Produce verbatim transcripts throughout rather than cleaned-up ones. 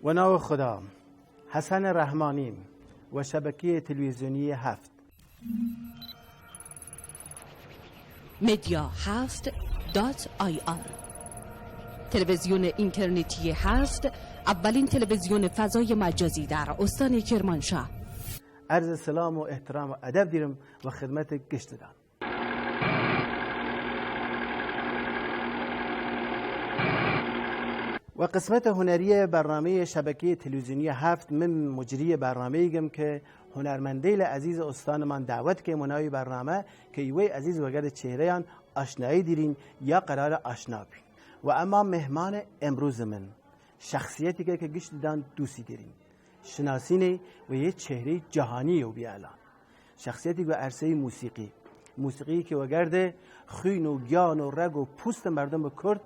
وە ناو خودا. حەسەن رەحمانیم، وە شەبەکەی تلویزیونی هەفت. مدیا هەفت دات آی آر. تلویزیون اینترنتی هفت، اولین تلویزیون فضای مجازی در استان کرمانشاه. عرض سلام و احترام و ادب دیرم و خدمت گشتدان. و قسمت هنری برنامهٔ شبکهٔ تلویزیونی هفت، من مجری برنامه‌یگم که هنرمندیل عزیز استانمان دعوت کیم و ناوی برنامه که ایوهٔ عزیز وگرد چهره‌یان آشنایی دیرین یا قرار آشنا بین. و اما مهمان امروز من شخصیتی که، که گشتدان دوسی دیرین، شناسینه و یه چهرهٔ جهانی و بیالان. شخصیتی گو عرصهٔ موسیقی، موسیقی که وگرد خوین و گیان و رگ و پوست مردم کرد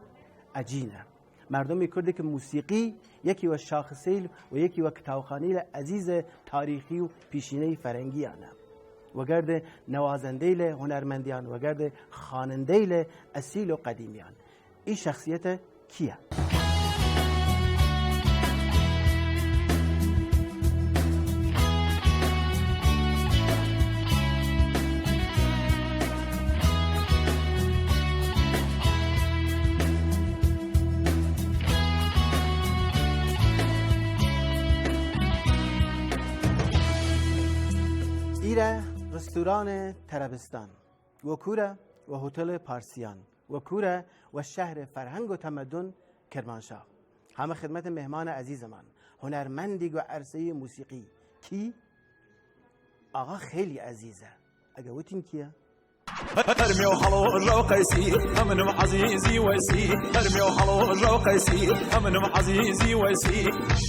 اجینه. مردم کرد که موسیقی یکی و شاخصیل و یکی و کتابخانه‌یل عزیز تاریخی و پیشینهٔ فرهنگیانه. وگرد نوازنده‌یل هنرمندیان، وگرد خواننده‌یل اصیل و قدیمیان. ئی شخصیت کیه؟ ایره رستوران ترابستان، و کوره و هتل پارسیان، و کوره و شهر فرهنگ و تمدن کرمانشاه. همه خدمت مهمان عزیزمان، هنرمندی گو عرصهٔ موسیقی کی آقا خیلی عزیزه. اگه وتین کیه؟ هەرمێ و هەڵۆ ژەو قەیسی، ئەمنم عەزیزی وەیسی. هەرمێ و هەڵۆ ژەو قەیسی، ئەمنم عەزیزی وەیسی.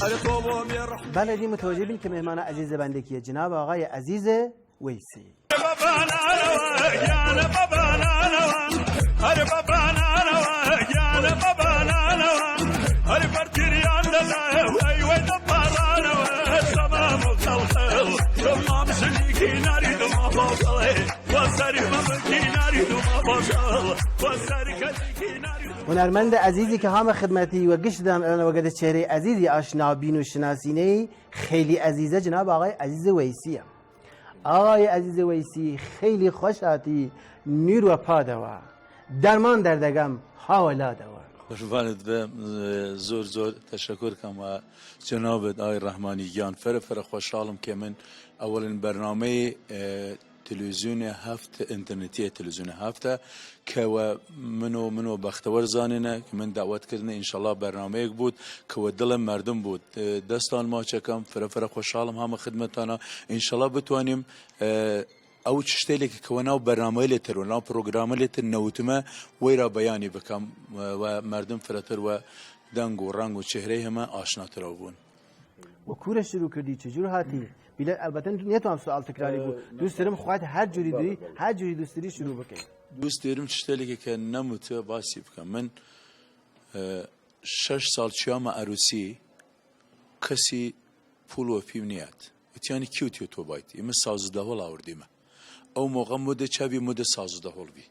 ئەرێ تۆ بۆ بێ ڕەحم. بله، دی متوجه بین که مهمان عزیز بنده کیه، جناب آقای عزیز ویسی. هنرمند عزیزی که هامه خدمتی و گشتدان وگرد چهرهٔ عزیزی آشنا بین و شناسینه‌ی خیلی عزیزه، جناب آقای عزیز ویسیه. آقای عزیز ویسی، خیلی خوش هاتی، نور و پادوا. درمان دردگم هاولا دوا. قوربانت بم، زۆر زۆر تەشەکور کەم وە جەنابت ئای ڕەحمانی گیان. فرە فرە خوەشحاڵم کە من ئەوەلین بەرنامەی، ئێ، تلویزیون هەفت، ئینتەرنێتیە تلویزیون هەفتە، کە وە منۆ، منۆ بەختەوەر زانێنە، کە من داوەت کردنە، ئینشەڵا بەرنامەیەک بوود، کە وە دڵە مەردم بوود. ئێ، دەستان ماچەکەم، فرە فرە خوەشحاڵم هامە خدمەتانە. ئینشەڵا بتوانیم، ئێ، ئەو چشتەیلێک کە وە ناو بەرنامەیلێتر، وە ناو پرۆگرامەیلێتر نەوتمە، وەیرا بەیانی بکەم، وە، وە مەردم فرەتر وە دەنگ و ڕەنگ و چهرەی هەمە ئاشناترەو بوون. و کورە شروع کردی، چجور هاتی؟ بیلە، البته نتوام سوال تکراری بو. دوست دارم خوات هر جوری دوری، هر جوری دوست داری شروع بکەی. دوست دارم چشتەیلێک کە نەموتە باسی بکەم. من، ئێ، شەش ساڵ چیامە عروسی، کەسی پوڵ وە پیم نیاد. وتیانی، کی وتیە تۆ بایت؟ ئیمە ساز و دەهۆڵ ئاوردیمە. ئەو موقع مدە چەبی، مدە ساز و دەهۆڵ بی.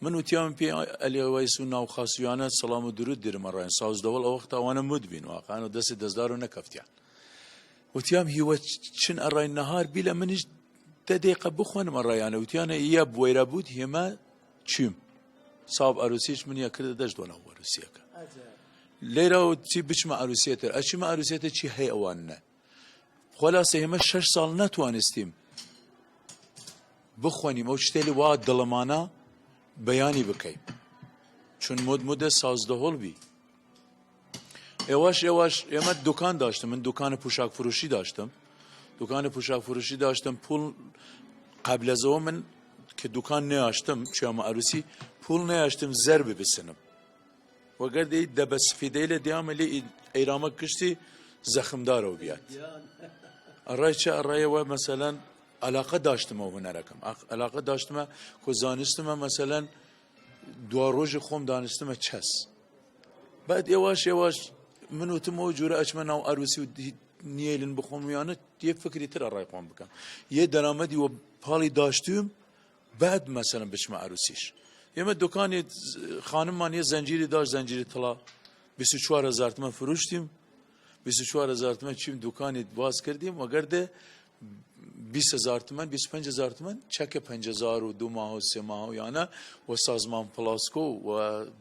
من وتیام پێ، ئەلی وەیس و ناو خاسویانە سەڵام و درود درم ئەڕاین. ساز و دەهۆڵ ئەو وەخت ئەوانە مد بین واقعاً و دەس دەسدارو نەکەفتیان. وتیام، هیوە چن ئەڕاین نەهار بیلە منیش دە دەیقە بخوەنم ئەڕایانە. وتیانە، یە بوەیرە بوود، هێمە چیم. ساب عروسیش من یا کردە دەشت وەناو عروسیەکە. لەیرا و چی بچمە عروسیەتر. ئەچیمە عروسیەتر چی هەی ئەوان نە. خلاصە هێمە شەش ساڵ نەتوانستیم بخوەنیم ئەو چتێلی وا دڵمانە بەیانی بکەیم. چون مد مدە ساز دەهۆڵ بی. ئێواش، ئێواش ئێمە دوکان داشتم، من دوکان پوشاک فروشی داشتم. دوکان پوشاک فروشی داشتم، پول قبل از او من که دوکان نیاشتم، چیام عروسی، پول نیاشتم زر ببسنم. وەگەرد ئی دەبە سفیدەیلە دیامە لێ ئی ئەیرامە کشتی زەخمدارەو بیاد. ئەڕای چە؟ ئەڕای وە مەسەلەن عەلاقە داشتمە هونەرەکەم. ئەخ-، عەلاقە داشتمە کو زانستمە مەسەلەن دوا ڕۆژی خۆم دانستمە چەس. بعد ئێواش ئێواش من وتم ئەو جورە ئەچمە ناو عروسی و دی-، نیەیلن بخۆم ویانە یە فکری تر ئەڕای خۆم بکەم. یە دەرامەدی وە پاڵی داشتیم، بعد مەسەلەن بچمە عروسیش. ئێمە دوکانی خانممان یە زەنجیری داشت، زەنجیری تڵا، بیست و چوار هەزار تمەن فروشتیم. بیست و چوار هزار تمەن چیم دوکانی واز کردیم، وەگەردە بیست هزار تمەن، بیست و پەنج هزار تمەن چەکە پەنج هزار و دو ماه و سێ ماه و یانە وە سازمان پلاسکۆ و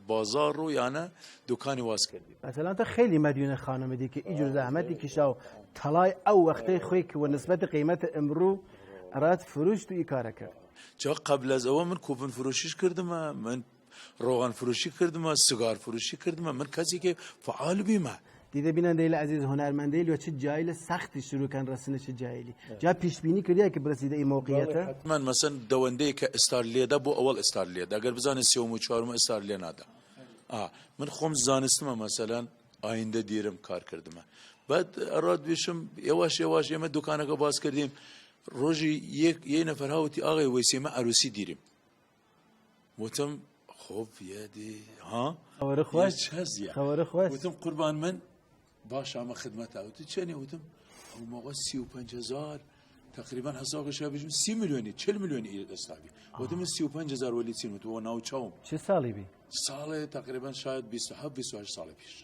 بازار و یانە دوکانی واز کردیم. مەسەلەن تە خەیلی مەدیونە خانمدی کە ئیجور زەحمەتی کیشا و تەڵای ئەو وەختەی خوەی ک وە نسبەت قیمەت ئمڕوو ئەراد فروشت و ئی کارە کرد. جا قەبل از ئەوە من کوپن فروشیش کردمە، من روغن فروشی کردمە، سگار فروشی کردمە، من کەسیکێ فعال بیمە. دیدە بینەندەیل عەزیز، هونەرمەندەیل وە چ جایلە سەختی شروع کەن رەسنە چ جایلی؟ جا پیشبینی کردیای ک برەسیدە ئی موقعیەتە؟ حتماً، مەسەلەن دەوەندەیە کە ئستار لێدە بۆ ئەوەڵ ئستار لێدە، ئەگەر بزانێ سێوم و چوارم ئستار لێ نادە. ئا، من خوەم زانستمە، مەسەلەن ئایندە دیرم کار کردمە. بعد ئەڕا دویشم یەواش یەواش ئێمە دوکانەکە باز کردیم. روژی یەک، یەی نەفەر هاوتی ئاغای وەیسێمە عروسی دیریم. وتم، خب، یادی، ها؟ خبر خوش. هیچ هەزیە. خبر خوش. وتم، قوربان من، باش ئامە خدمەتا. وتی، چەنی؟ وتم، ئەو موقع سی و پەنج هەزار، تقریباً حساب کە شا بجم، سی میلیونی، چل میلیونی ئێ ئێستا بی. وتم، من سی و پەنج هەزار وەلی چین، وتم، وە ناو چاوم. چه سالی بی؟ ساڵێ تقریباً شاید بیست و هەفت، بیست و هەشت ساڵە پیش.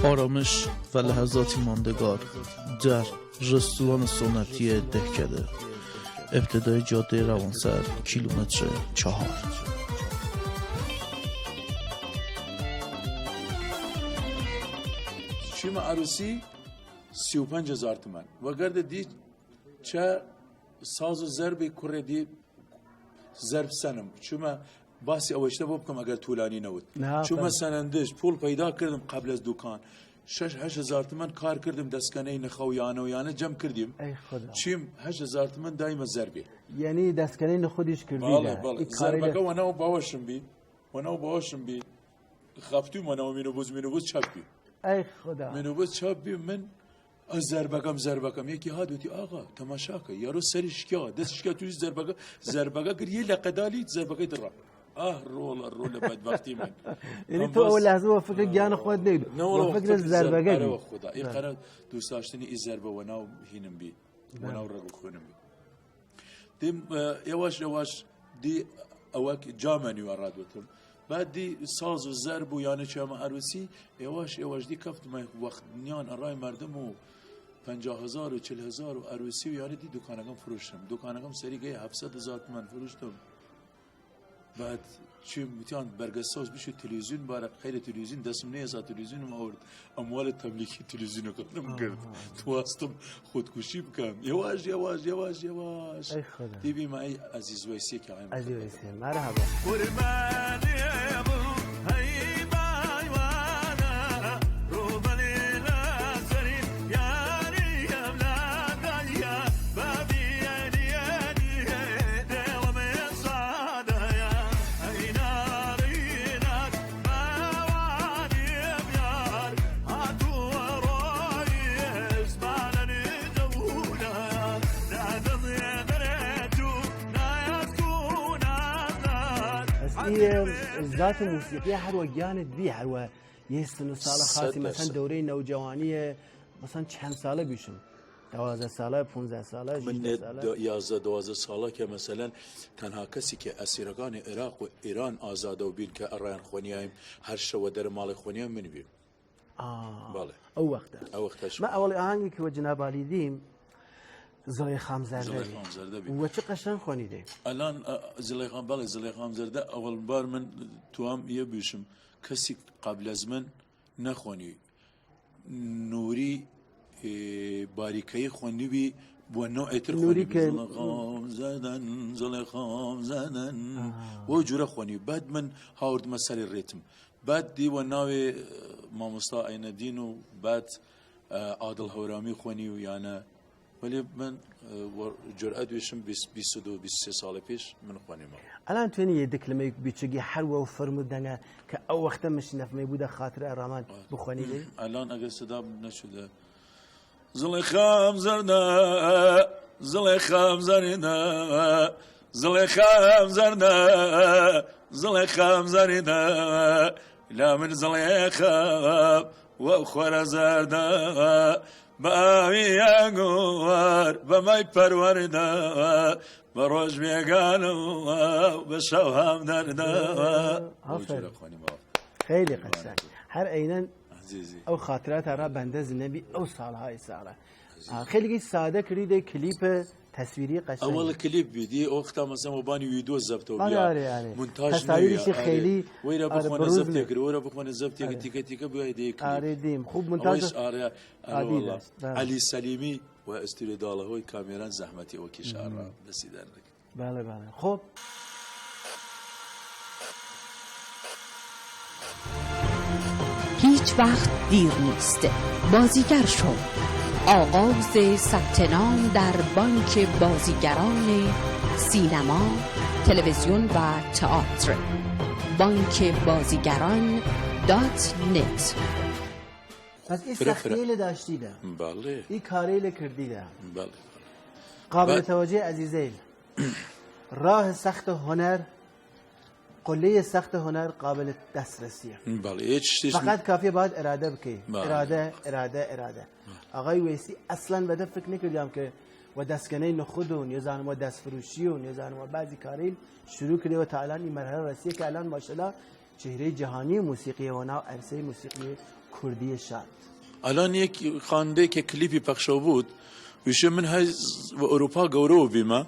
آرامش و لحظات ماندگار در رستوران سنتی دهکده، ابتدای جادهٔ روانسر، کیلومتر چهار. چیمە عروسی سی و پەنج هەزار تمەن. وەگەردە دی چە ساز و زەربی کوڕێ دی زەرب سەنم. چوومە باسی ئەوەشتە بۆ بکەم ئەگەر توولانی نەوت. نا، چوومە فەرموو. سەنەندش، پوڵ پەیدا کردم قەبل از دوکان. شەش هەشت هەزار تمەن کار کردم دەسکەنەی نەخە و یانە و یانە جەم کردیم. ئەی خودا. چیم هەشت هەزار تمەن دایمە زەربێ. یعنی دەسکەنەی نەخودیش کردی بەڵێ، لە بەڵێ. ئی کارەی زەربەکە لە وەناو باوەشم بی، وەناو باوەشم بی. خەفتوی وەناو مینوبوز، مینوبوز چەپ بی. ئەی خودا. مینوبوز چەپ بی من ئە زەربەگەم، زەربەگەم. یەکی هات وتی، ئاغا، تەماشا کە، یارۆ سەری شکیا، دەس شکیا، توی زەربەگە، زەربەگە گر یە لە قەدالی زەربەگەی دڕا. ئاه، ڕۆڵە، ڕۆڵە بەدبەختی من. یعنی ئەم تۆ ئەو بەس لەحزە وە فکر گیان خۆت نەید. نە، وەڵا وە وە فکر فکر زەربەگە زەربەگە بی. وە خودا. ئی بەڵێ. قەرار دوستاشتنی ئی زەربە وەناو هینم بی. بەڵێ. وەناو ڕەگ و خوێنم بی. دیم، ئە، یەواش یەواش دی ئەوە ک جامەنی وە ڕادوتم. بعد دی ساز و زەرب و یانە چەمە عروسی، یەواش یەواش دی کەفتمە وەخت نیان ئەڕای مەردم و پەنجا هەزار و چل هەزار و عروسی و یانە دی دوکانەکەم فروشتم. دوکانەکەم سەری گەی هەفت سەد هەزار تمەن فروشتم. بعد چی وتیان بەرگە سەوز بچو تلویزیون بارە، خەیرە تلویزیون دەسم نەیەسا تلویزیونم ئەورد. ئەموالە تەملیکی تلویزیونەکەم کرد. ئاها. تواستم خودکوشی بکەم. یەواش، یەواش، یەواش، یەواش. ئەی خودا. دی بیمە ئەی عەزیز وەیسێ کە ئەم عەزیز وەیسێ. مەرحەبا. قوربانی بوو، هەی بایوانە، ڕوبەنی لە سەری یاری ئەم لادایە، بابی یاری یاری، دێوە من سادایە، ئەی ناڕینات، باوانی بیار، هاتووە ڕۆیش، مالەنی جەوونە، دادەزێ دەرێت و نایەت و نازات. ئەس ئی زات موسیقی هەر وە گیانت بی، هەر وە یەی سن و ساڵە خاسی، سەد مەسەن دەرسەد. دەورەی نەوجەوانیە، مەسەن چەن ساڵە بیشم؟ دوازدە ساڵە، پونزە ساڵە، من ژیژدە نێ ساڵە؟ دو-، یازدە، دوازدە ساڵە کە مەسەلەن تەنها کەسی کە ئەسیرەکانی عێراق و ئیران ئازادەو بین کە ئەڕایان خوەنیایم، هەر شەوە دەرە ماڵی خوەنیایم من بیم. ئا، بەڵێ. ئەو وەختە. ئەو وەختە شو. مە ئەوەڵ ئاهەنگی کە وە جناب عالی دیم، زڵێخام زەردە زڵێخام بی. زەردە بی. وە چ قەشەنگ خوەنی دەی؟ ئەلان، ئە، زڵێخام، بەڵێ، زڵێخام زەردە ئەوەڵ بار من توام یە بیشم، کەسی قەبل از من نەخوەنی. نوری، ئێ، باریکەی خوەنی بی، بوە نوعی تر نوری خوەنی بی. کە زڵێخام زەردەن، زڵێخام زەردەن. ئاها. وە جورە خوەنی. بعد من هاوردمە سەری ڕێتم. بعد دی وە ناوێ، ئە، مامۆستا عەینەدین و بعد، ئە، عادڵ هەورامی خوەنی و یانە وەلی من، ئە، وە جورئەت ویشم بیست، بیست و دو، بیست و سێ ساڵە پیش من خوەنیمەوە. ئەلان توێنی یە دکلمەی بیچگی هەر وەو فرم و دەنگە کە ئەو وەختە مشنەفمەی بوودە خاتر ئەڕامان بخوەنی لێ؟ ئەلان ئەگەر سەدا نەچوودە. زڵێخام زەردە، زڵێخام زەردە، زڵێخام زەردە، زڵێخام زەردە، لا من زڵێخام وە خوەرە زەردە، بە ئاوی ئەنگووەر، بە مای پەروەردە، بە ڕۆژ بێگانە و بە شەو هەم دەردە. ئافەرین. خەیلی قەشەنگ. هەر ئەینەن ئەو خاتراتە ئەڕا بەندە زنەبی ئەو ساڵهای ساڵە. ئا، خەیلیگی سادە کردی دەی کلیپ تصویری قەشەنگ. ئەوەڵ کلیپ بی دی، ئەو وەختا مەسەن وە بانی ویدیۆ زەبتەو بیا. ئارێ، ئارێ. مونتاژ نەوی، ئارێ. وەیرا بخوانە زەبتێ کرد، وەیرا بخوانە زەبتێ کرد، تیکە تیکە بیا دەی کلیپ. ئارێ دیم. خوب مونتاژ ئەوەیش ئارێ، ئارێ وەڵا. عەلی سەلیمی و ئەستورێ داڵەهۆی کامێران زەحمەتی ئەوە کیش ئارا. دەستی دەرنەک. بەڵێ، بەڵێ. خۆ. هیچ وقت دیر نیست. بازیگر شو. آغاز ثبت نام در بانک بازیگران سینما، تلویزیون و تئاتر. بانک بازیگران دات نت. پس ای فرە، فرە. سختیه لە داشتی ده. بەڵێ. ای کاره لە کردی ده. بەڵێ. قابل بە- توجه عزیزەیل. راه سخت هنر، قلهٔ سخت هنر قابل دسترسیه. بەڵێ، هیچ شتیش فقط کافیه باید اراده بکەی. بەڵێ. اراده، اراده، اراده. بەڵێ. ئاغای وەیسی ئەسڵەن بەدە فکر نەکردیام کە وە دەسکەنەی نخود و نێزانم وە دەسفروشی و نێزانم وە بازی کارەیل شروع کردێ و تا ئەلان ئی مەرحەلە رەسیە کە ئەلان ماشەلا چهرهٔ جهانی موسیقیه وە ناو عەرسەی موسیقی کوردی شاد. ئەلان یەک خانندەی کە کلیپی پەخشەو بوود، ویشێ من هەی وە ئەوروپا گەورەوە بیمە،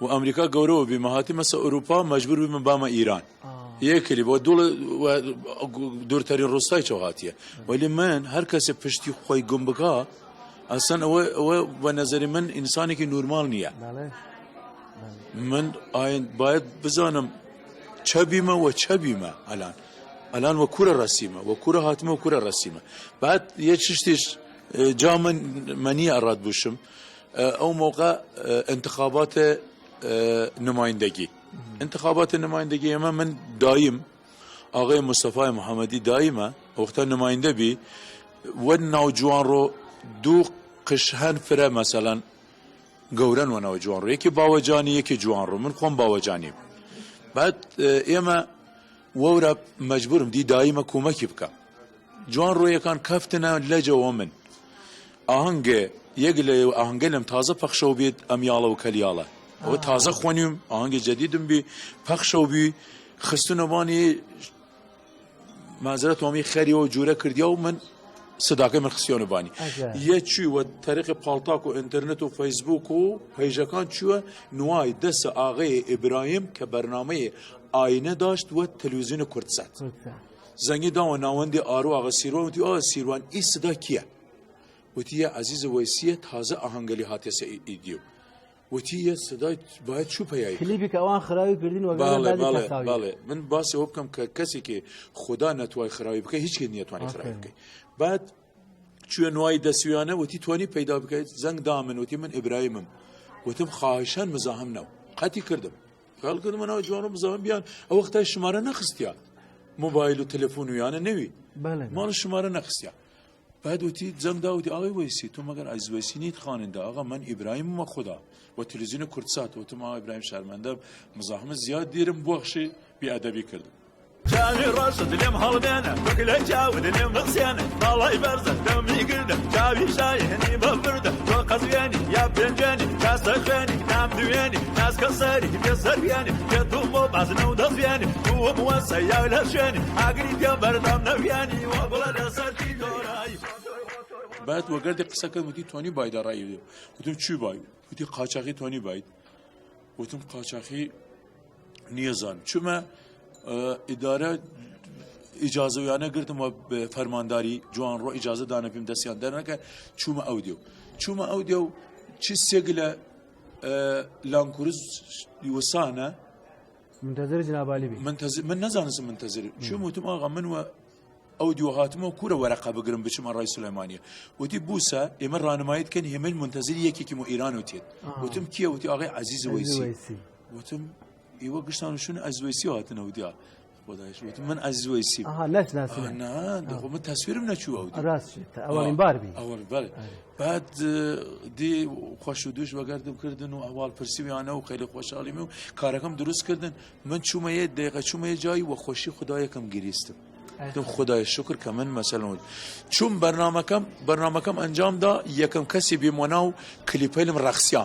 وە ئەمریکا گەورەوە بیمە، هاتیمەسە ئەوروپا، مەجبور بیمە بامە ئیران. ئا. یەک کلیپ، وە دوڵ، وە دورترین روستای چەو هاتیە. وەلی من هەر کەسێ پشتی خوەی گوم بکا، ئەسڵەن ئەوە، ئەوە وە نەزەری من ئینسانێکی نورماڵ نیە. بەڵێ. بەڵێ. من ئاین باید بزانم چە بیمە و چە بیمە ئەلان. ئەلان وە کورە رەسیمە، وە کورە هاتمە و کورە رەسیمە. بعد یە چشتیش، ئێ، جا من مەنیە ئەڕاد بوشم. ئێ، ئەو موقع، ئێ، انتخابات، ئێ، نمایندگی. انتخابات نمایندگی ئێمە من دایم ئاغای مستەفای محمدی دایمە، وەختە نمایندە بی، وە ناو جوان ڕۆ دوو قش هەن فرە مەسەلەن گەورەن وە ناو جوان ڕۆ. یەکی باوەجانی، یەکی جوان ڕۆ. من خوەم باوەجانیم. بعد، ئێ، ئێمە وەورە مەجبورم دی دایمە کومەکی بکەم. جوان ڕۆیەکان کەفتنە لەجەوە من. ئاهەنگێ، یەک لە ئاهەنگە لەم تازە پەخشەو بێت، ئەم یاڵە و کەلیاڵە. ئەوە آه. تازە خوەنیم، ئاهەنگی جەدیدم بی، پەخشەو بی، خستنە بانی مازرەت وەمی خەریەوە جوورە کردیا و من سداکەی من خسیەوە بانی. عجب. یە چوی وە طریق پاڵتاک و ئینترنت و فەیسبوک و پەیژەکان چوە نوای دەسە ئاغەی ئیبراهیم کە بەرنامەی ئاینە داشت وە تەلویزیون کوردسات. کوردسات. زەنگی داوە ناوەندی ئارو ئاغا سیروان، وتی: «ئاغا سیروان، ئی سدا کیە؟» وتی: «یە عەزیز وەیسیە، تازە ئاهەنگەلی هاتێسە ئی-، ئیدیو.» وتی: «یە سدای باید چوو پەیایی.» کلیپی کە ئەوان خراوی کردین وە گەلە بەڵێ، بەعزی بەڵێ، کەساوی. بەڵێ. من باسی ئەوە بکەم کە کەسێکی خودا نەتوای خراوی بکە، هیچ کەس نیەتوانی خراوی بکەی. بعد چویە نوای دەسویانە، وتی: «توانی پەیدا بکەیت؟» زەنگ دا من، وتی: «من ئیبراهیمم.» وتم: «خواهشان مزاحم نەو.» قەتی کردم. خیال کردم ناو جوان و مزاحم بیان، ئەو وەختای شمارە نەخستیا. موبایل و تەلەفون و یانە نەوی. بەڵێ. ماڵ شمارە نەخستیا. بعد وتی، زەنگ دا وتی: «ئاغای وەیسی، تو مەگەر عەزیز وەیسی نیت خوانندە؟» «ئاغا، من ئیبراهیمم وە خودا، وە تەلەویزیۆن کوردسات.» وتم: «ئاغا ئیبراهیم شەرمەندەم، مزاحمت زیاد دیرم، بوەخشی، بیئەدەبی کردم.» چاوی ڕەشت لێم هەڵبێنە، وەک لە چاوت لێم نەخسێنە، باڵای بەرزە دەمی گردە، چاوی شایەنی بەفردە، تۆ قەزوێنی یا پێنجێنی، کاستە خوێنی، نام دوێنی، ناسکە سەری، پێ سەروێنی، پێ توم بۆ بازنە و دەزوێنی، توم وە سەیاو لە شوێنی، ئاگری پێ بەردەم نەویانی، وە بڵە لە سەر تی دۆرایی. بعد وەگەردی قسە کرد، وتی: «توانی بایدە ڕایی.» وتم: «چی بای؟» وتی: «قاچاخی توانی باید.» وتم: «قاچاخی نیەزان.» چومە، ئە، ئیدارە ئیجازە ویانە گرتم وە فەرمانداری جوان ڕۆ ئیجازە دانە پیم دەسیان دەرنەکە. چومە ئەو دیو. چومە ئەو دیو چی سێگ لە، ئە، لانکورز وسانە. منتظر جناب عالی بی. منتظر، من نەزانستم منتظر. چوم وتم: «ئاغا، من وە ئەو دیو هاتمەوە کورە وەرەقە بگرم بچمە ڕای سولەیمانیە.» وتی: «بوسە، ئێمە ڕانماییت کەن، هێمن منتەزری یەکێکی مۆ ئیران وتێت.» ئاها. وتم: «کیە؟» وتی: «ئاغای عەزیز وەیسی.» وەیسی. وتم: «ئێوە گشتان شون عەزیز وەیسی هاتنە.» وتی: «ئا، خودایش.» وتم: «من عەزیز وەیسیم.» ئاها، نەشناسینە. ئا، نە، دەخۆ من تەسویرم نەچوو ئەو دی. ڕاست شێت، ئەوەڵین بار بی. ئەوەڵ، بەڵێ. ئەی. بعد، ئە، دی خوەش و دوش وەگەردم کردن و ئەوەڵ پرسیویانە و خەیلی خوەشحاڵیمی و کارەکەم دروست کردن. من چومە یە دەیقە، چومە یە جایی وە خوەشی خودایەکەم گریستم. ئەی. وتم: «خودای شکر کە من مەسەلەن.» چوم بەرنامەکەم، بەرنامەکەم ئەنجام دا، یەکەم کەسی بیم وە ناو کلیپەیلم ڕەخسیا.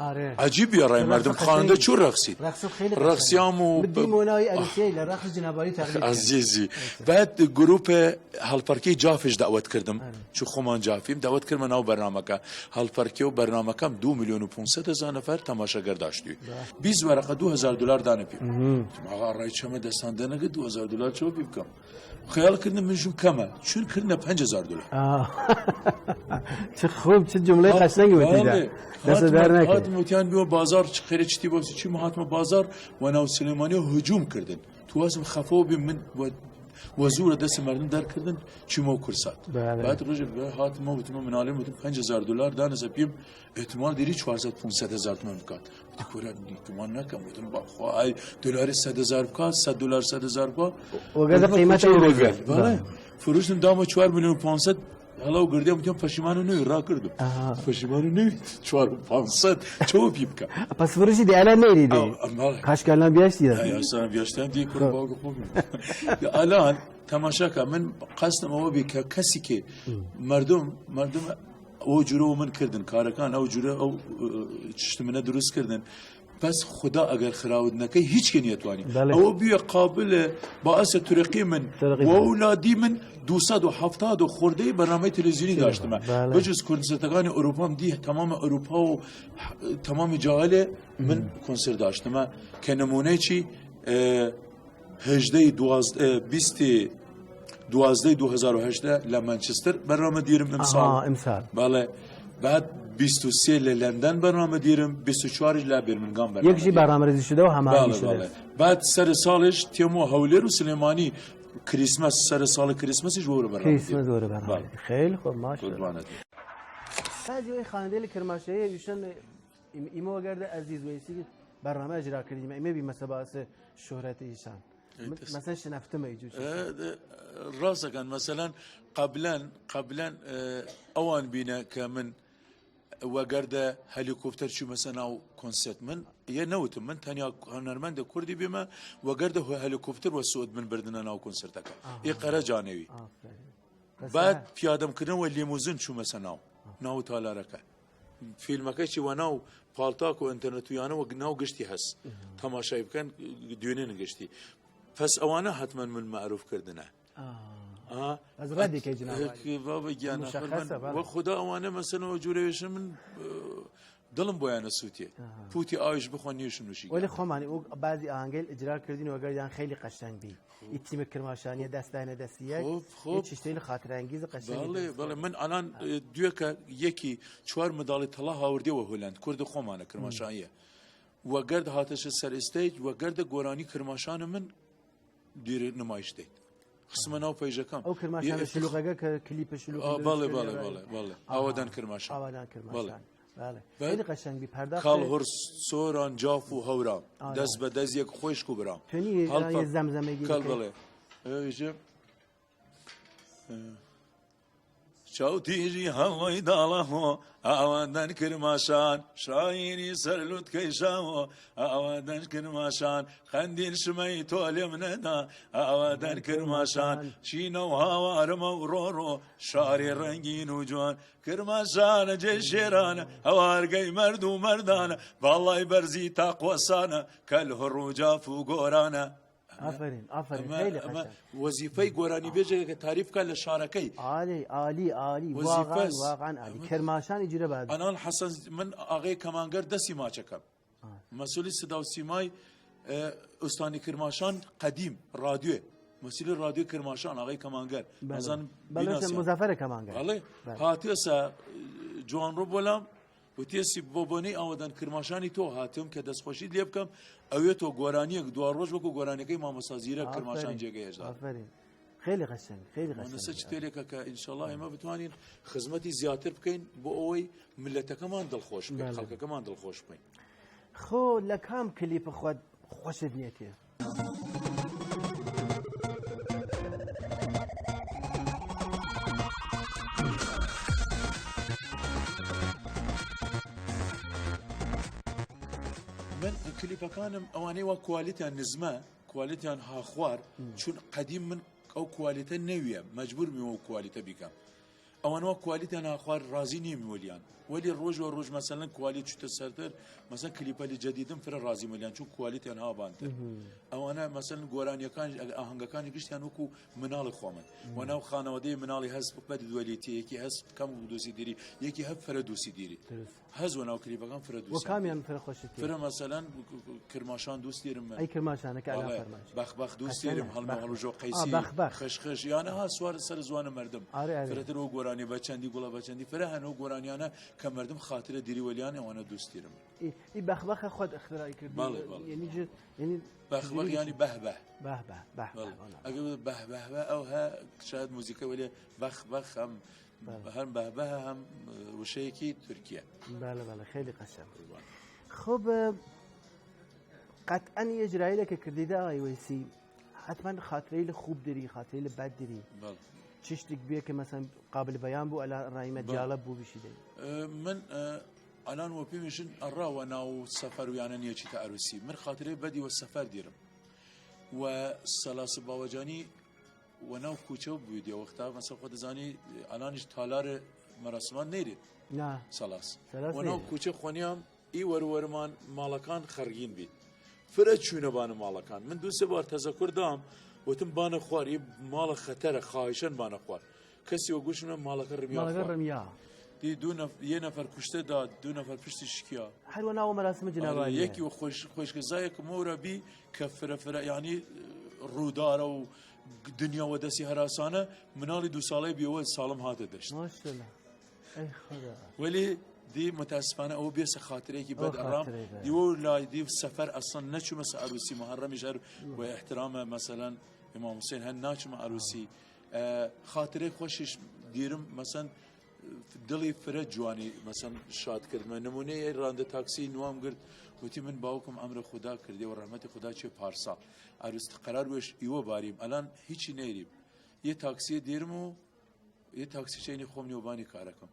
ئاره. عەجیب یا رای مردم خواننده چو رەخسید. رەخسید خیلی قشنگ. رەخسیام و من دیمەو ناوی ئەرسیەی لە رەخس جنابالی تەقدیم کەیم. عزیزی. بعد گروپ هەڵپەڕکێ جافش داوەت کردم. ئاره. چو خوەمان جافیم داوەت کردمە ناو بەرنامەکە. هەڵپەڕکێ و بەرنامەکەم دو ملیۆن و پونسەد هەزار نەفەر تەماشاگەر داشتوی. بیس وەرەقە دو هەزار دلار دانە پیم. مهم. ئاغا رای چەمە دەسان دەنەگە دو هەزار دلار چۆ پی بکەم؟ خیال کردم من ژون کەمە، چون کردنە پەنج هەزار دلار. ئا. چ خوب، چ جملەی قشنگی وتیدا. بەڵێ. دەسە هاتمە، دار نەکەی. هاتم وتیان بیوە بازار، چ خیرە چتی بۆ چی ما هاتمە بازار و ناو سلێمانی هجوم کردن. توازم خەفەو بیم من و، و زورە دەس مردم دەرکردن، چیمە و کورسات. بەڵێ. بعد روژ هاتمە وتمە مناڵیم وتم پەنج هەزار دلار دانەسە پیم، احتمال دیری چوار سەد پونسەد هەزار تومن بکات. وتی کورە نیتوان نەکەم. وتم با خوا ئای دلاری سەد هەزار بکات، سەد دلار سەد هەزار بکات. وەگەردە قیمەت ئەو بەڵێ. بەڵێ. فروشتم دامە چوار ملیۆن پانسەد. هەڵاو گردیان وتیان پەشیمانە نوی ڕاکردم. ئاها. پەشیمانە نوی چوار پانسەد چەوە پی بکە. پس فروشی دی ئەلان نەیری دی. ئەو، ئەم بەڵێ. کاشکالان بیاشتی دا. ئای ئەسان بیاشتیان دی کورە باوگە خۆ بیم. ئەلان تەماشاکە من قەستم ئەوە بی کە کەسی کە مردم، مردم ئەو جورە و من کردن، کارەکان ئەو جورە ئەو، ئە، چشت منە دروست کردن. بەس خودا ئەگەر خراود نەکەی، هیچ کە نیەتوانی. بەڵێ. ئەوە بیە قابل بەعسە تورقی من تورقی و من. ئەولادی من دو سەد و هەفتاد و خوردەی بەرنامەی تلویزیونی تلویزیون. داشتمە. بەڵێ. بەجز کونسرتەکانی ئەوروپام دی، تەمام ئەوروپا و تەمامی جاهلێ من مم. کونسرت داشتمە. کە نمونەی چی، ئە، هەژدەی دوازدە، بیستی دوازدەی دو هەزار و هەژدە لە مانچستر بەرنامە دیرم ئمساڵ. ئەها، ئمساڵ. بەڵێ. بعد بیست و سێ لە لەندەن بەرنامە دیرم، بیست و چوار لە بیرمنگام بەرنامە یەکشی دیرم. بەرنامە رزی شدە و هەمامی بەڵێ، شدە. بەڵێ. بعد سەر ساڵش تێمۆ هەولێر و سلێمانی کریسمەس، سەر ساڵ کریسمەسیش وەرە بەرنامە کریسمەس دیرم. وەرە بەرنامە بەڵێ. دیرم. خیلی خۆ، ماشەڵڵا. قوربانت. بعضی وەی خوانندەی لە کرماشەیە یوشن ئیم-، ئیمە وەگەردە عزیز وەیسی بەرنامە ئجرا کردیمە، ئیمە بیمەسە باس شهرەت ئیشان. ئەی من، دەس. مەسەن شنەفتمە ئیجو چی. ئە، دە، ڕاستەکەن، مەسەلەن قەبلەن، قەبلەن، ئە، ئەوان بینە کە من وەگەردە هەلیکۆپتەر چوومەسە ناو کۆنسێرت. من یە نەوتم، من تەنیا هونەرمەندە کوردی بیمە وەگەردە هۆ-، هەلیکۆپتەر وە سوود من بردنە ناو کۆنسێرتەکە. ئاها. ئێ قەرەجانەوی. ئافەرین. بەس بعد ها. پیادەم کردن وە لیموزین چوومەسە ناو، ناو تالارەکە. فیلمەکەی چی وە ناو پاڵتاک و ئینتەرنەت و یانە وە ناو گشتی هەس. مم. تەماشای بکەن، دوێنێ گشتی. پس ئەوانە حتمەن من معروف کردنە. ئا. ئا. بەس ڕەدی کەی جناب عالی. ئە، بابا گیان، مشخصە، ئەخر من بەڵێ. وە خودا ئەوانە مەسەن و جورەیشن من، ئە، دڵم بۆیانە سووتێ. ئاها. پوتی ئاویش بخۆن نیشم نوشی وەلی گرم. خۆمانی ئەو بعضی ئاهەنگەیل ئجرا کردین وەگەردیان خەیلی قەشەنگ بی. خوب. ئی تیمە کرماشانیە دەستانە دەستیەک. خوب، خوب. ئی چشتەیل خاطرانگیز قەشەنگ خوب. بەڵێ، بەڵێ. من ئەلان، ئە، دوێکە یەکی چوار منداڵی تەڵا هاوردێ وە هۆلەند. کوردە خۆمانە کرماشانیە. وەگەرد هاتەشە سەر ئستەیج، وەگەردە گۆرانی کرماشانە من دیر نمایش دەیت. خسمە ناو پەیژەکەم. ئەو کرماشانە یە شلوغەگە کە کلیپە شلوغ ئا، بەڵێ، بەڵێ، بەڵێ، بەڵێ. ئاها. ئاوادان کرماشان. ئاوادان کرماشان. بەڵێ. بەڵێ. خیلی قەشەنگ بی پەرداخت. کاڵ هڕ سۆران جاف و هەورام. ئایا. دەست بە دەست یەک خۆشک و برام. تۆنی هەڵپە. یە زەمزەمێگی کاڵ بکەی. بەڵێ. ئەوێژە. چاو تیژی هەڵۆی داڵە هۆ، ئاوادان کرماشان، شاعیری سەر لوتکەی شاوۆ، ئاوادان کرماشان، خەندین شمەی تۆ لێم نەدا، ئاوادان کرماشان، چینە و هاوارمە و ڕۆڕۆ، شاری ڕەنگین و جوان، کرماشانە جێ شێرانە، هەوارگەی مەرد و مەردانە، باڵای بەرزی تاقوەسانە، کەل هڕ و جاف و گۆرانە. ئافەرین، ئافەرین، ئەمە، خەیلی ئەمە قەشەنگ. وەزیفەی گۆرانی بێژێکە کە تاریف بکات لە شارەکەی. عالی، عالی، عالی. وەزیفەس. واقعاً، واقعاً عالی. ئەمە کرماشان ئیجورە باز. ئەنان حەسەن، من ئاغای کەمانگەر دەسی ماچەکەم. ئا. مەسئولی سدا و سیمای، ئە، ئوستانی کرماشان قەدیم، رادیۆ. مەسئولی رادیۆ کرماشان، ئاغای کەمانگەر. بەڵێ. مەزان بەڵێ، بیناسیان. مزەفەرە کەمانگەر. بەڵێ. بەڵێ. هاتیەسە، ئە، جوان ڕۆ بۆلام، وتیەسی بۆ بۆنەی ئاوادان کرماشانی تۆ هاتم کە دەستخۆشیت لێ بکەم، ئەوێ تۆ گۆرانیەک دواڕۆژ وەکو گۆرانیەکەی مامۆستا زیرەک کرماشان ئافەرین. جێگەی هێشت دات. ئافەرین. خەیلی قەشەنگ، خەیلی قەشەنگ. مامۆستا چ تێرێکە کە ئینشەڵا ئێمە بتوانین خزمەتی زیاتر بکەین بۆ ئەوەی ملەتەکەمان دڵخۆش بکەین، بەڵێ. خەڵکەکەمان دڵخۆش بکەین. خۆ لە کام کلیپ خوەت خوەشت نیەتێ؟ من کلیپەکانم ئەوانەی وا کوالیتیان نزمە، کوالیتیان هاخوار، مم. چون قەدیم من ئەو کوالیتە نەویە، مەجبور بیم ئەو کوالیتە بیکەم. ئەوانەوە کوالیتیان ها خوار، رازی نیم وەلیان، وەلی روژ وە روژ مەسەلەن کوالیت چوتە سەرتر. مەسەلەن کلیپەلی جەدیدم فرە رازیم وەلیان، چون کوالیتیان ها بانتر. ئەوانە مەسەلەن گۆرانیەکان، ئاهەنگەکانی گشتیان وەکو مناڵی خوەمن، وە ناو خانەوەدەی مناڵی هەس بەد دوەلیتی، یەکی هەس کەم دوسی دیری، یەکی هەب فرە دوسی دیری. هەز وە ناو کلیپەکان فرە دوسی. وە کامیان فرە خوەشت؟ فرە مەسەلەن کرماشان دوست دیرم من. ئەی کرماشانە کە ئەلا فەرماش. بەخ بەخ دوست دیرم، هەڵمە هەڵوژۆ قەیسی، بەخ بەخ، خش خش، یانە ها سوار سەر زوانە مەردم. فرەتر ئەو گۆرانی بەچەندی گوڵە بەچەندی، فرە هەنەو گۆرانیانە کە مەردم خاترە دیری وەلیان، ئەوانە دوست دیرم. ئی بەخ بەخە خوەد اختراعی کرد؟ بەڵێ، بەڵێ. یعنی جە یعنی بەخ بەخ یعنی بەه بەه. بەه بەه بەه. بەڵێ. ئەگەر بەه بەه بەه ئەو هە شاید موزیکە وەلیە بەخ بەخ هەم هەم بەه بەه هەم وشەیەکی تورکیە. بەڵێ بەڵێ، خیلی قەشەنگ. خب، قەتعەن یە اجرایلە کە کردیدە ئای وەیسی، حتما خاترەیل خوب دری، خاترەیل بەد دری. بەڵێ. چشتیک بیە کە مەسەلەن قابل بیان بو، ئەلا رایمە دیالە بو بشیدەی. من ئەلان وە پیمیشن ئەڕا وە ناو سەفەر و یانە نیەچیتە عروسی. من خاترەی بەدی وە سەفەر دیرم. وە سەلاس باوەجانی وە ناو کوچە بویدە وەختا، مەسەلەن خۆ دەزانی ئەلانیش تالار مەراسمان نەیرێت. نا. سەلاس. سەلاس وە ناو نەیرێت. کوچە خوەنیام، ئی وەروەرمان ماڵەکان خەرگین بید. فرە چوینە بانە ماڵەکان. من دوو سێ بار تەزەکور دام، وتم بانە خوار، ئی ماڵە خەتەرە، خاهشەن بانە خوار. کەسی وە گوشم نە، ماڵەکە رمیا ماڵەکە خوار. رمیا. دی دوو نەف-، یه نەفەر کوشتە دا، دوو نەفەر پشتی شکیا. هەر وە ناو مەراسمە ئەرێ، جنابالی. یەکی وە خوش-، خوشکزایەک مەورە بی کە فرە فرە، یعنی، رودارە و دنیا وە دەسی هەراسانە، مناڵی دوو ساڵەی بیەوە ساڵم هاتە دەشت. ماشاءالله. ئەی خدا. وەلی دی متاسفانە ئەوە بیەسە خاترەیەکی بەد ئەڕام. دیوە لای دی سەفەر ئەسڵەن نەچوومە سە عروسی، محەڕەمیش هەر وە احترامە، مەسەلەن ئیمام حوسین هەن ناچوومە عروسی. ئە، خاترەی خوەشیش دیرم، مەسەلەن دڵی فرە جوانی، مەسەلەن شاد کردمە. نمونەی ئەی رانندە تاکسی نوام گرد، وتی من باوکم ئەمرە خودا کردی و رەحمەتی خودا چێ پارسا. عروس قەرار وێش ئیوە باریم، ئەلان هیچی نەیریم. یە تاکسیە دیرم و یە تاکسی چەینی خوەم نیوەبانی کارەکەم.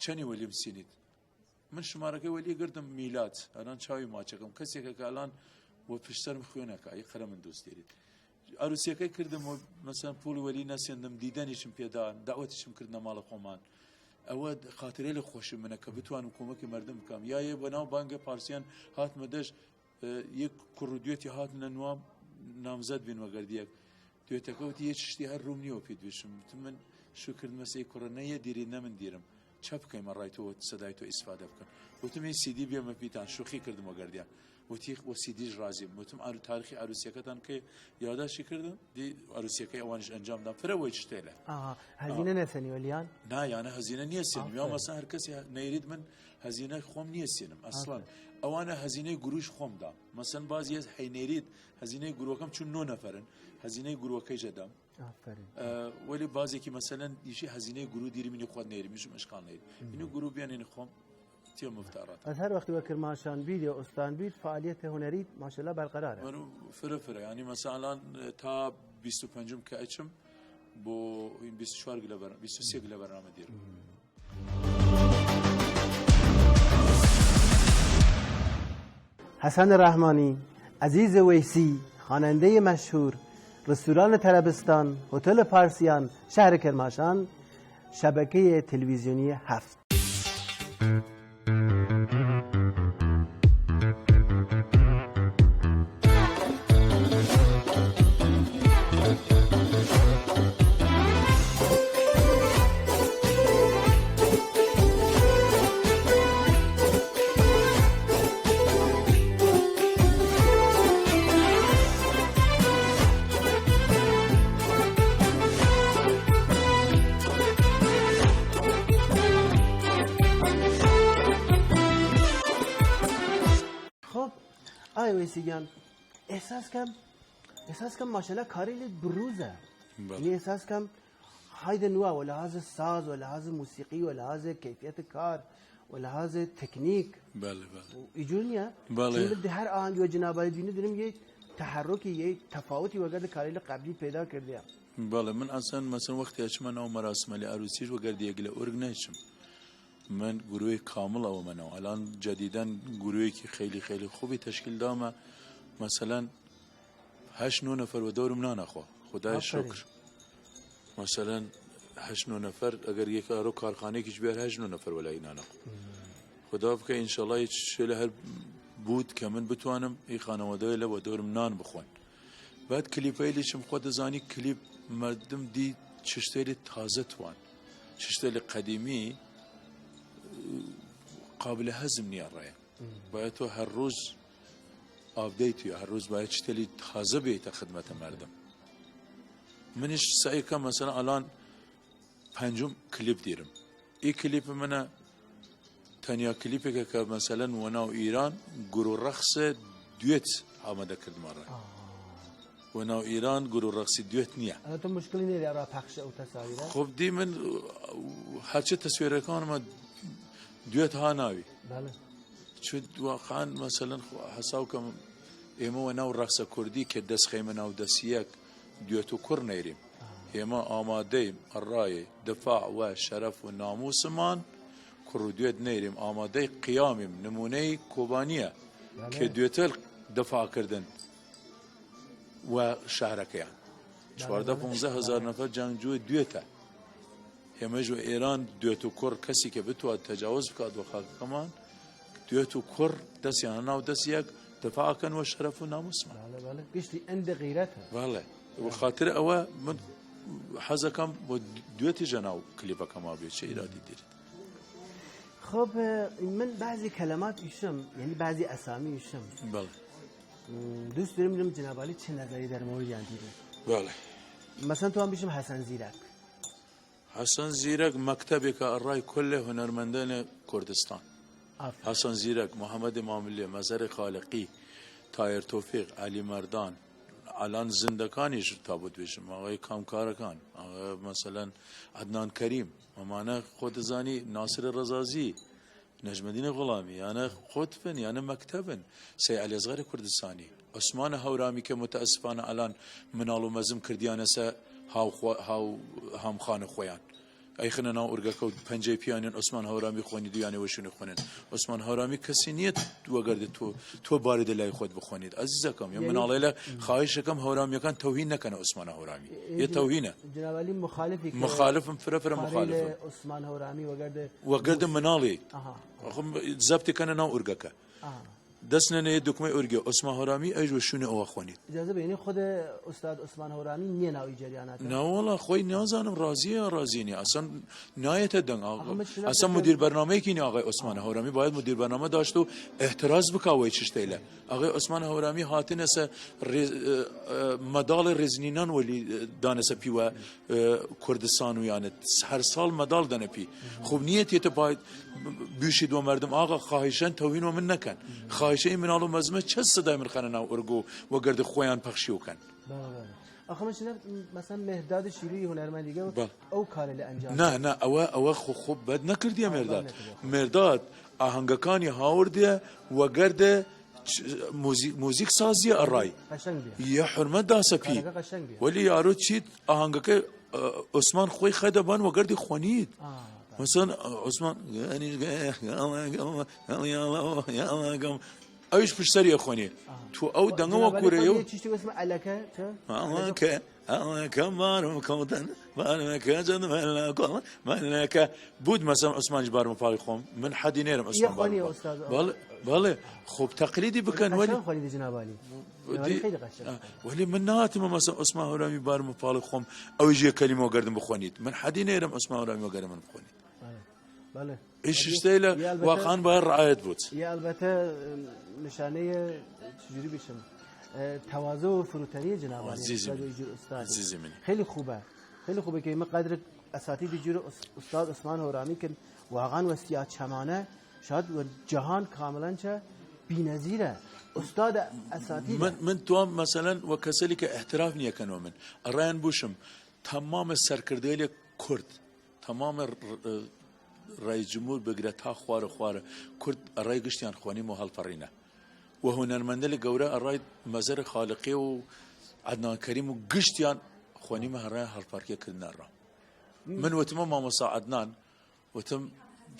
چەنی وەلیم سینید؟ من شمارەکەی وەلی گردم میلاد، ئەلان چاوی ماچەکەم. کەسێکە کە ئەلان وە پشت سەرم خوێنەکە، ئی قەرە من دوست دیرید. عروسیەکەی کردم و مەسەلەن پوڵی وەلی نەسێندم، دیدەنیشم پێدان، دعوەتیشم کردنە ماڵە خوەمان. ئەوە خاترەی لە خوەشی منە کە بتوانم کۆمەکی مەردم بکەم. یا یە بە ناو بانگە پارسیان هاتمە دەشت، یەک کوڕ و دوێتی هاتنە نوام، نامزەد بین وەگەردیەک. دوێتەکە وتی یە چشتی هەر رووم نیوە پێ دوێشم. وتم من شو کردمە سەی کوڕە، نە یە دیری نە من دیرم. چە بکەیمە ڕای تۆ وە سەدای تۆ ئیسفادە بکەن؟ وتم ئی سی دی بیەمە پیتان، شوخی کردم وەگەردیان. وتی وە سی دیش ڕازیم. وتم ئارو تاریخی عروسیەکەتان کەی؟ یاداشتی کردم، دی عروسیەکەی ئەوانش ئەنجام دام. فرە وەی چشتێلە. ئاها، هەزینە نەسەنی وەلیان؟ نا، یانە هەزینە نیە سێنم. یا مەسەلەن هەر کەسی نەیرید من هەزینە خوەم نیە سێنم ئەسڵەن. ئەوانە هەزینەی گروش خوەم دام. مەسەلەن باز یەز هەینێرید، هەزینەی گروەکەم چون نۆ نەفەرن، هەزینەی گروەکەی جەدەم. ئافەرین. ئە، وەلی بازێکی مەسەلەن ئیشی هەزینەی گرو دیری منی خوەد نەیری، منیشم ئەشکال نەیری. منی گرو بیانین خوەم تیە مفتارات. ئەز هەر وەختی وە کرماشان بید یا ئوستان بید، فعالیت هنری ماشاءالله برقرارە. منو فرە فرە، یعنی مەسەلەن تا بیست و پەنجم کە ئەچم بۆ بیست و چوار گلە بەر-، بیست و سێ گلە بەرنامە دیرم. حسن رحمانی، عزیز ویسی، خوانندهٔ مشهور، رستوران طربستان، هتل پارسیان، شهر کرماشان، شبکهٔ تلویزیونی هفت. خب، ئای وەیسی گیان، ئێساس کەم، ئێساس کەم ماشەلا کارەیلێ برووزە. بەڵێ. یعنی ئێساس کەم هایدە نوا وە لەهازە ساز، وە لەهازە موسیقی، وە لەهازە کەیفیەت کار، وە لەهازە تەکنیک. بەڵێ، بەڵێ. و ئیجور نیە. بەڵێ. چون دە هەر ئاهەنگی وە جنابالی دوینە دونم یەی تەحەرروکی، یەی تەفاوتی وەگەرد کارەیلە قەبلی پەیدا کردیە. بەڵێ، من ئەسڵەن مەسەلەن وەختی ئەچمە ناو مەراسمەلی عروسیش وەگەرد یەگلە ئورگ نەیچم. من گروهی کامڵ ئەومەنەوە. ئەلان جەدیدەن گروهێکی خەیلی خەیلی خوبی تەشکیل دامە. مەسەلەن هەشت نۆ نەفەر وە دەورم نانەخوا. خودای ئافەرین. شکر. مەسەلەن هەشت نۆ نەفەر، ئەگەر یەک ئەرۆ کارخانەیەکیش بیار، هەشت نۆ نەفەر وەلای ئینانە. خودا بکە ئینشاڵڵا هیچ شێلە هەر بوود کە من بتوانم ئی خانەوادەیلە وە دەورم نان بخوەن. بعد کلیپەیلی چم خۆ دەزانی کلیپ مەردم دی چشتەیلی تازە توان، چشتەیلی قەدیمی قابل هەزم نیە ڕێ. باید تۆ هەر رووز ئاپدەیت یا هەر رووز باید چتەلی تازە بێیتە خدمەتە مەردم. منیش سەعی کەم مەسەلەن ئەلان پەنجم کلیپ دیرم. ئی کلیپ منە تەنیا کلیپێکە کە مەسەلەن وەناو ئیران گروو ڕەخسێ دوێت ئامادە کردمە ڕێ. وەناو ئیران گروو ڕەخسی دوێت نییە. ئەنە تۆ مشکلی نێری ئەرا پەخش ئەو تەساویرە؟ خۆب دی من هەرچی تەسویرەکانمە دوێت ها ناوی. بەڵێ. چوود واقعاً مەسەلەن خۆ حەساو کەم ئێمە وەناو ڕەخسە کوردی کە دەس خەیمە ناو دەسیەک دوێت و کوڕ نەیریم. ئێمە ئامادەیم ئەڕای دفاع وە شەرەف و نامووسمان کوڕ و دوێت نەیریم، ئامادەی قیامیم، نموونەی کۆبانیە کە دوێتەل دفاع کردن وە شارەکەیان. چواردە پونزە هەزار نەفەر جەنگجوی دوێتە. ئێمەش وە ئێران دوێت و کوڕ کەسی کە بتوات تەجاوز بکات وە خاکەکەمان، دوێت و کوڕ دەسیان ناو دەسیەک دفاع کەن وە شەرەف و نامووسمان. بەڵێ، بەڵێ. گشتی ئەندە غیرەتە. بەڵێ. وە خاتر ئەوە من حەزەکەم وە دوێتی ژەناو کلیپەکەما بێ چە ئیرادی دیرت. خب، من بعضی کلمات ایشم، یعنی بعضی اسامی ایشم. بەڵێ. دوست دارم ببینم جناب عالی چه نظری در مورد آن دیره. بەڵێ. مثلاً تو هم بیشم حسن زیرک. حەسەن زیرەک مەکتەبێکە ئەڕای کولێ هونەرمەندەێلێ کوردستان. ئافرین. حەسەن زیرەک، محەمەد ماملێ، مەزەر خالقی، تایر تۆفیق، عەلی مەردان، ئەلان زندەکانیش تا بوت بێژم، ئاغای کامکارەکان، ئاغا مەسەلەن عەدنان کەریم، ئەمانە خۆ دەزانی، ناسر ڕەزازی، نەجمەدین غوڵامی، یانە خۆتفن، یانە مەکتەبن، سەی عەلی ئەسغەر کوردستانی، عوسمان هەورامی کە متەئەسفانە ئەلان مناڵ و مەزم کردیانەسە هاو خو-، هاو هەمخانە خوەیان. ئەیخنە ناو ئورگەکە و پەنجەی پیانن عوسمان هەورامی خوەنید و یانێ وەشونی خوەنن. عوسمان هەورامی کەسی نیەت وەگەردە تۆ، تۆ باریدە لای خوەت بخوەنید. عەزیزەکەم، یە یعنی مناڵەیلە خواهشەکەم هەورامیەکان تەوهین نەکەنە عوسمان هەورامی. یە تەوهینە. جناب علی مخالفی کە مخالفم، فرە فرە مخالفم. عوسمان هەورامی وەگەردە وەگەردە مناڵی. ئەها. خۆم زەبتی کەنە ناو ئورگەکە. ئەها. دەسنەنە یە دکمەی ئورگێ، عوسمان هەورامی ئەیش وە شوونی ئەوە خوەنید. اجازه بدین، خود استاد عثمان هورامی نیه ناوی جریانات. ناوەڵا خۆی نازانم ڕازیە یا ڕازی نیە. ئەسەن نایەتە دەنگ. ئەسەن مدیر بەرنامەیەکی نیە ئاغای عوسمان هەورامی، باید مدیر بەرنامە داشت و احتراز بکاوەی چشتەیلە. ئاغای عوسمان هەورامی هاتنەسە ڕێز-، ئە، ئە، مەداڵی ڕێزنینان وەلی، ئە، دانەسە پیوە، ئە، کوردستان و یانە هەر ساڵ مەداڵ دەنە پی. خوب نیەتێتە باید بویشید وە مەردم، ئاغا خاهیشەن تەوهین وە من نەکەن. خاهیشە ئی مناڵ و مەزمە چەس سەدای من خەنە ناو ئورگ و وەگەردە خوەیان پەخشی وکەن. بەڵێ، بەڵێ. ئەخە من شنە، مەسەن، مێهرداد شیروی هونەرمەندیگە بەڵێ. ئەو کارە لە ئەنجام نا، نا، ئەوە، ئەوە خو-، خوب بەد نەکردیە ئەوە مێرداد. بەد نەکردیە. مێرداد ئاهەنگەکانی هاوردیە وەگەردە چ-، موزیک، موزیک سازیە ئەڕای. قەشەنگ بیە. یە حورمەت داسە پی. کارەکە قەشەنگ بیە. وەلی یارۆ چیت ئاهەنگەکە، ئە، عوسمان خوەی خەدە بان وەگەردی خوەنید. ئا، بەڵێ. مەسەن، ئە، عوسمان، ئەویش پشت سەری ئەخوەنی. ئا. تو ئەو دەنگە وە جناب علی کوورەیە و چیشتی وەسمە ئەلەکە، چە؟ ئەلەکە، ئەلەکە بارم کەوتن، بارمەکە جەن مەلەکە، مەلەکە. بود مەسەن عوسمانیش بارمە پاڵی خۆم، من حەدی نێرم عوسمان بارمە پاڵی. بەڵێ، بەڵێ. خۆب تەقلیدی بکەن، وەلی قەشەنگ خوەنی دی جناب علی. وەلی، خەیلی قەشەنگ. ئە، وەلی من ناتمە مەسەن عوسمان هەورامی بارمە پاڵی خۆم، ئەویش یە کەلیمە وەگەردم بخوەنید. من حەدی نێرم عوسمان هەورامی وەگەردم بخوەنید. بەڵێ. بەڵێ. ئیش شتەیلە یە ئەلبەتە، واقعاً باید ڕعایەت بوت. یە ئەلبەتە، ئم، نیشانەیە چجوری بشم، ئە، تەوازە و فروتەنیە جناب علی. عەزیزی منی. ئوستاد. عەزیزی منی. خەیلی خوبە. خەیلی خوبە کە ئمە قەدر ئەساتیدی جور ئوس-، ئوستاد عوسمان هەورامی کن واقعاً وە سیا چەمانە شاد وە جەهان کاملاً چە بینەزیرە. ئوستاد ئەساتیدە. من، من توام مەسەلەن وە کەسەلی کە احتراف نیەکەن وە من. ئەڕایەن بوشم تەمامە سەرکردەیلێ کورد. تەمامە ڕ-، ڕ-، ڕەیس جمهور بگرە تا خوارە خوارە. کورد ئەڕای گشتیان خوەنیم و هەڵپەڕینە. و هونەرمەندەێلێ گەورە ئەڕای مەزەر خالقی و عەدنان کەریم و گشتیان خوەنیمە هەڕای هەڵپەڕکێ کردنە ڕا. من وتمە مامۆستا عەدنان، وتم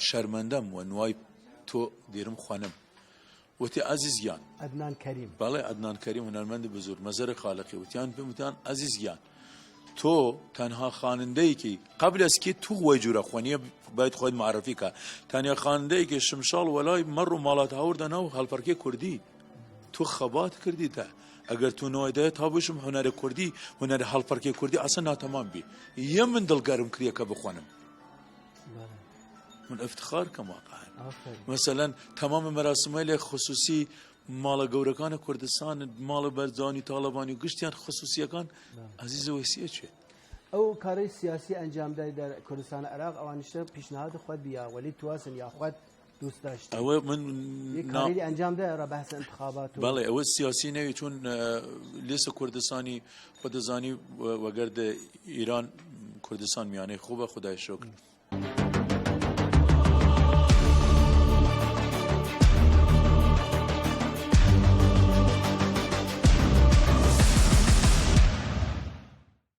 شەرمەندەم وە نوای تۆ دیرم خوەنم. وتی عەزیز گیان. عەدنان کەریم. بەڵێ، عەدنان کەریم هونەرمەندی بزور، مەزەر خالقی. وتیان پێم وتیان عەزیز گیان، تو تەنها خوانندەیەکی، قەبل ئەز کی تو وەی جوورە خوەنیە، باید خوەید معرفی کا، تەنیا خوانندەیەکی شمشاڵ وەلای مەڕ و ماڵات هاوردە ناو هەڵپەڕکێ کوردی. تو خەبات کردیتە. ئەگەر تو نوایدە تا بشم هونەرە کوردی، هونەرە هەڵپەڕکێ کوردی ئەسە ناتەمام بی. یە من دڵگەرم کریە کە بخوەنم. من افتخار کەم واقعا. مەسەلەن تەمام مەراسمەیلێ خصوصی ماڵە گەورەکانە کوردستان، ماڵە بەرزانی تاڵەبانی و گشتیان خصوصیەکان، عزیزە وەسیە چێت. ئەو کارەی سیاسی ئەنجام دای دەر کوردستان عراق، ئەوانیشتە پیشنهاد خوەد بیا، وەلی تواسن یا خوەد دوست داشت. ئەوە من یە نا- کارەی ئەنجام دای ئەرا بەحس انتخابات و بەڵێ، ئەوە سیاسی نەوی، چون، ئە، لیست کوردستانی خۆ دەزانی و-، وەگەرد ئیران کوردستان میانەی خوبە، خدای شکر.